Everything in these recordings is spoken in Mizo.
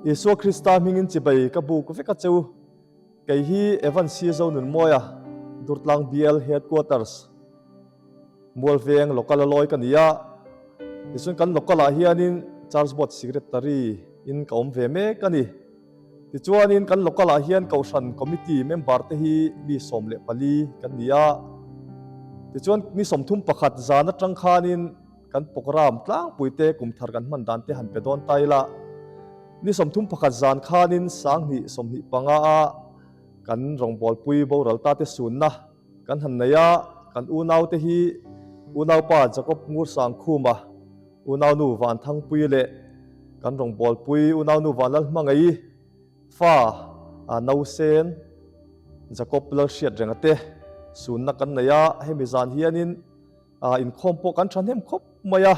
Isua Krista hmingin chibai ka buk vek a cheu. Kei hi Evan C. Zonunmawia, Durtlang Bial Headquarters, Mualveng Local a lawi ka ni a. Tichuan kan local ah hianin Church Board Secretary in ka awm ve mek a ni. Tichuanin kan local ah hian Kohhran Committee member te hi mi 14 kan ni a. Tichuan ni 31 zan atang khanin kan program tlangpui te kum thar kan hman dan te han pe dawn ta ila. Ni 31 zan khanin 2025 a kan rawngbawlpui boral ta te sunna kan han nei a. Kan unau te hi unaupa Jacob Ngursangkhuma, Unaunu Vanthangpui leh kan rawngbawlpui Unaunu Vanlalhmangaih fa Nausen Jacob Lalhriatrenga te sunna kan nei a, hemi zan hianin inkhawm pawh kan thahnem khawp mai a,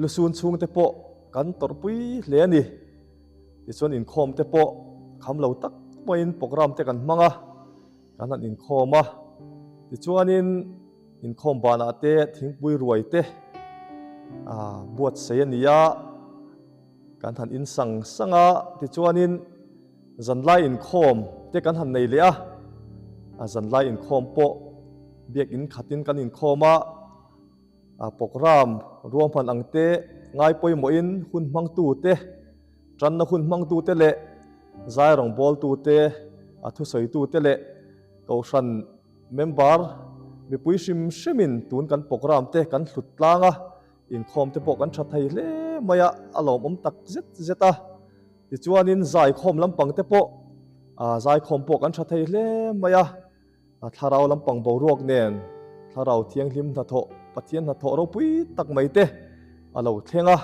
lusun chhungte pawh kan tawrhpui hle a ni. Tichuan inkhawm te pawh kham lo tak maiin program te kan hmang a, kan han inkhawm a, tichuanin Inkhawm banah te thingpui ruai te buatsaih a ni a, kan han in sang sang a, tichuanin zanlai inkhawm te kan han nei leh a, a zanlai inkhawm pawh biakin khatin kan inkhawm a, program ruahman ang te ngai pawimawhin hun hmangtu te, tanna hun hmangtu te leh zai rawngbawltu te, a thusawitu te leh kohhran Member mipui hrim hrimin tun kan program te kan hlut tlang a, inkhawm te pawh kan tha thei hle mai a, a lawmawm tak zet zet a. Tichuanin zaikhawm lampang te pawh zaikhawm pawh kan tha thei hle mai a, thlarau lampang boruak nen thlarau thianghlim hnathawh Pathian hnathawh ropui tak mai te a lo thleng a,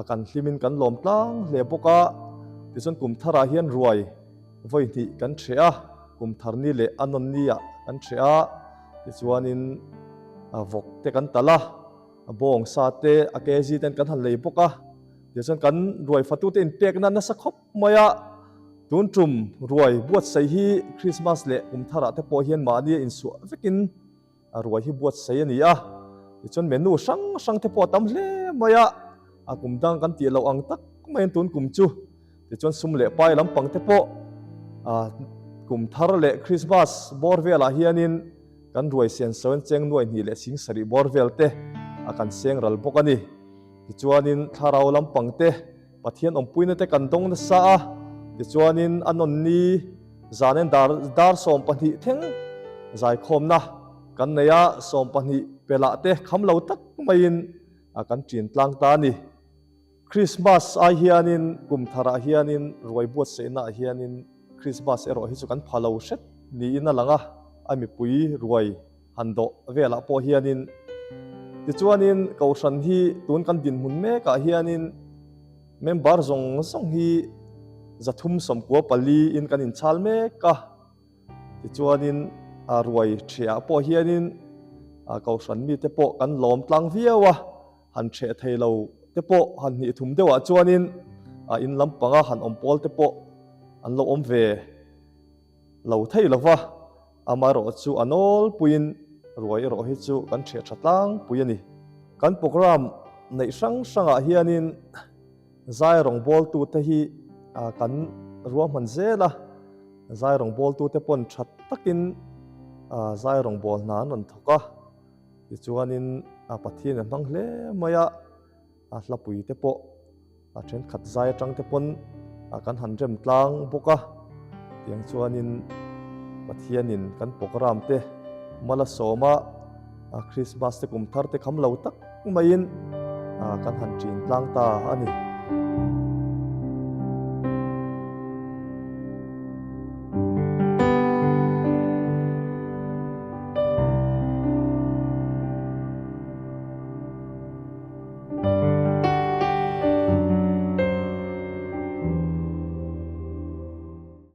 kan hlimin kan lawm tlang hle bawk a. Tichuan kum tharah hian ruai Vawi hnih kan hreh a, kum thar ni leh a nawn ni ah kan hreh a, tichuanin vawk te kan talh a, bawng sa te a kg ten kan han lei bawk a, tichuan kan ruai fatu te inpekna nasa khawp mai a, tun tum ruai buatsaih hi Christmas leh kum thar ah te pawh hian mahni a insuah vekin a ruai hi buatsaih a ni a, tichuan menu hrang hrang te pawh a tam hle mai a, a kum dang kan tih loh ang tak maiin tun kum chu Tichuan sum leh pai lampang te pawh kum thar leh Christmas bawr velah hianin kan ruai sian sawn cheng nuai hnih leh sing sarih bawr vel te a kan seng ral bawk a ni. Tichuanin thlarau lampang te Pathian awmpuina te kan dawng nasa a, tichuanin a nawn ni zanen dar dar 12 thleng zaikhawmna kan nei a, 12 pelah te kham lo tak maiin kan ṭin tlang ta a ni. Christmas ai hianin kum tharah hianin ruai buatsaihnaah hianin Christmas erawh hi chu kan pha lo hret niin a lang a, a mipui ruai han dawh velah pawh hianin. Tichuanin Kohhran hi tun kan dinhmun mekah hianin member zawng zawng hi 394 in kan inchhal mek a. Tichuanin a ruai ṭhiah pawh hianin Kohhran mite pawh kan lawm tlang viau a. Han hreh thei lo te pawh han hnih thum deuhah chuanin a in lampanga han awm pawl te pawh an lo awm ve lo thei lo va, amaherawh chu a nawlpuiin ruai erawh hi chu kan hreh tha tlangpui a ni. Kan program neih hrang hrangah hianin zai rawngbawltute hi kan ruahman zel a, zai rawngbawltute pawn tha takin zai rawngbawl hna an rawn thawk a. Tichuanin a Pathian a hmang hle mai a, a hlapui te pawh a thenkhat zai atang te pawn kan han rem tlang bawk a. Tiang chuanin Pathianin kan program te mal a sawm a, Christmas te kum thar te kham lo tak maiin kan han ṭin tlang ta a ni.